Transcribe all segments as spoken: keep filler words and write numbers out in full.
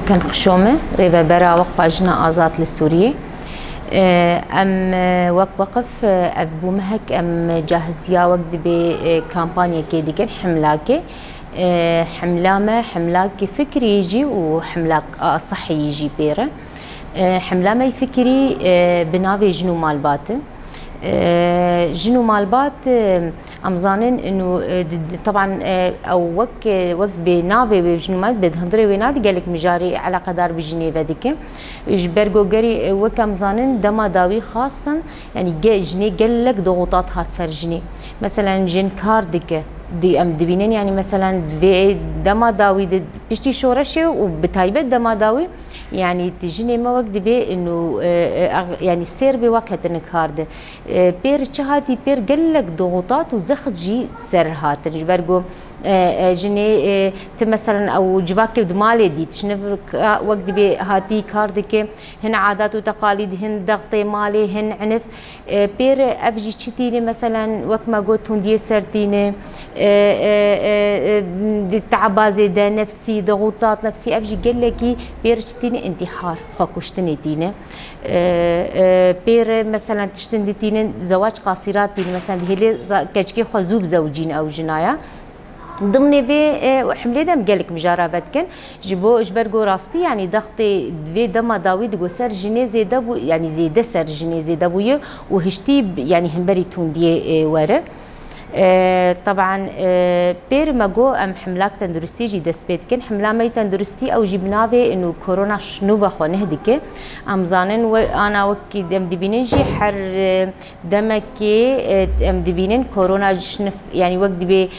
Ken Xişome, rêvebera Weqfa Jina Azad li Sûriyê. E, em, e, wek weqif, e, ev bû mehek em cahiziya wek dibê, e, kampanyekê dikin, himlakê. E, himla me, himlakê fikrî jî û himlak a sihî jî pê re. E, himla me yî fikrî, e, bi navê Jin û Malbat e. E, Jin û Malbat, e, Em zanin inu, e, di, di, teban, e, ew wek, e, wek bi navê wê jin û malbat, bi hundirê wê nadî gelek mijarê eleqedar bi jinê ve dike. Ji ber ku gerî, e, wek em zanin dema dawî xastin, yanî ge-, jinê gelek doxutat hat ser jinê. Meselen jin kar dike. Di, em dibînin yanî meselen vê dema dawî di piştî şoreşê û bi taybet dema dawî, yanî di jinê me wek dibê inu, e, e, ex-, yanî sêr bê wek hetine kar de. E, pêr çi hatî, pêr gelek doxutat û zext jî ser hatin. Ji ber ku, e, e, jinê, e, ti meselen ew civakê di malê dît, şiniv ka-, wek dibê hatî kar dike, hin adat û teqalîd, hin dextê malê, hin enif. E, pêr ev jî çi tîne, meselen wek me got tundiyê ser tîne, e, e, e, e, di teaba zêde nefsî, doxutat nefsî, ev jî gelekî pêr çi tîne, întîhar, xwekuştinê tîne. E, e, pêr, meselen, tiştin ditînin, zewac qasîrat tînin, meselen, dihêlê za-, keçikê xwe zû bizewicîn ew jinaya. Dimnê vê, e, himlê de em gelek mijara vedikin. Ji bo, ji ber ku rastî, yanî, dextê vê dema dawî digo ser jinê zêde bû, yanî, zêde ser jinê zêde bûye û hiştî, yanî, himberî tundiyê, e, were. E, teban, e, pêr me got em himlak tenduristî jî dest pê dikin. Himla me yî tenduristî ew jî bi navê inu korona şinûva xwe nih dike. Em zanin we, ana wekî dem dibînin jî her, e, demekê, e, em dibînin korona ji şinif, yanî wek dibê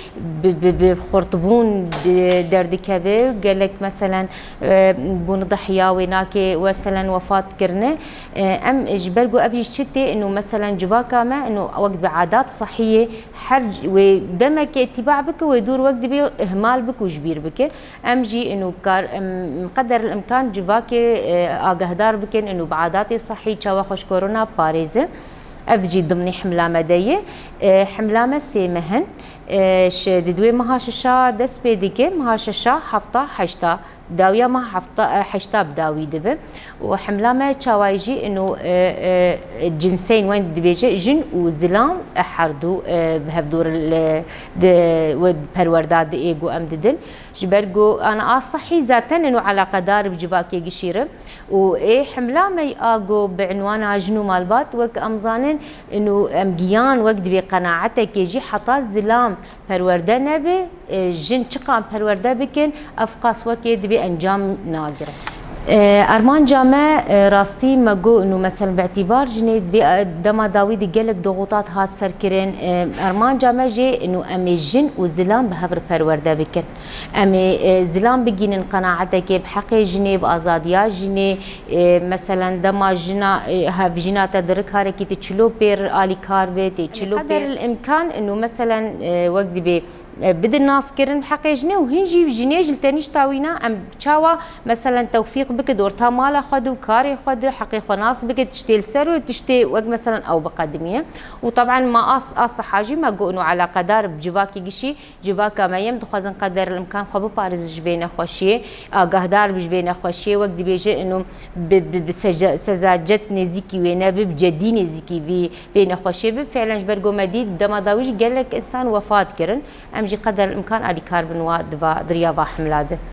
bi, bi, bi xurtbûn de-, derdikeve. Gelek meselen, e, bûn dihiya wê nake, meselen wefat kirine. E, em ji ber ku ev jî çi tê, inu meselen civaka me, inu wek bi adat sihiyê, her c-, wê demekê îtîba bike, wê dûr wek dibê ihmal bike û ji bîr bike. Em jî inu kar, em, qeder el imkan civakê, e, agahdar bikin, inu bi adatê sihî çawa xwe ji korona parêze. Ev jî dimnî himla me de ye. E, himla me sê meh in. E, şi-, di duê meha şeşa dest pê dike, meha şeşa, hefta, heşta. Dawiya mah hefta, e, heşta bi dawî dibe. Û hemla me çawayî jî ino, e, e, cinseyn wen dibêje, jin û zilam, e, herdu, e, bi hevdûr li, di, we perwerda diê ku em didin. Ji ber ku ana a sihî zaten ino eleqedar bi civakê gişî re. Û ê hemla me a ku bi unwana jin û malbat, wek em zanin, ino em giyan wek dibê qenaetekê jî heta zilam perwerde nebe, e, jin çiqan perwerde bikin, ev qas wekê dibê encam nagire. E, armanca me, e, rastî me got, û meselen bi îtîbar jinê divê, e, dema dawî de gelek doxutat hat serkirin. E, armanca me jê, û em ê jin û zilam bi hev re perwerde bikin. Em ê, e, zilam bigînin qenaetekê bi heqê jinê, bi azadiya jinê, e, meselen dema jina, e, hev jina te diri karekî te çilo pêr alîkar be, tê çilo pêr. Qeder el imkan, û meselen, e, wek dibê e, bidin naskirin bi heqê jinê û hin jî jinê ji li tenîşta wîna em çawa, meselen, tewfîq bike di orta mala xwe de û karê xwe de, heqê xwe nas bike, tiştê li ser û tiştê wek, meselen, ew biqedimîne. Û teban ma as, a siha jî me got, û eleqedar bi civakê gişî, civaka me yem dixwazin qeder el imkan xwe biparêzin ji vê nexweşiyê, agahdar bi ji vê nexweşiyê, wek dibêje, ino bi, bi, bi sece-, sezacet nêzîkî wê nebe, bi cedî nêzîkî vî, vê nexweşiyê be. Fiilen ji ber ku me dît, dema dawî jî gelek însan wefat kirin. Em jî qeder imkan alîkar bin wa di va, di riya va hemla de.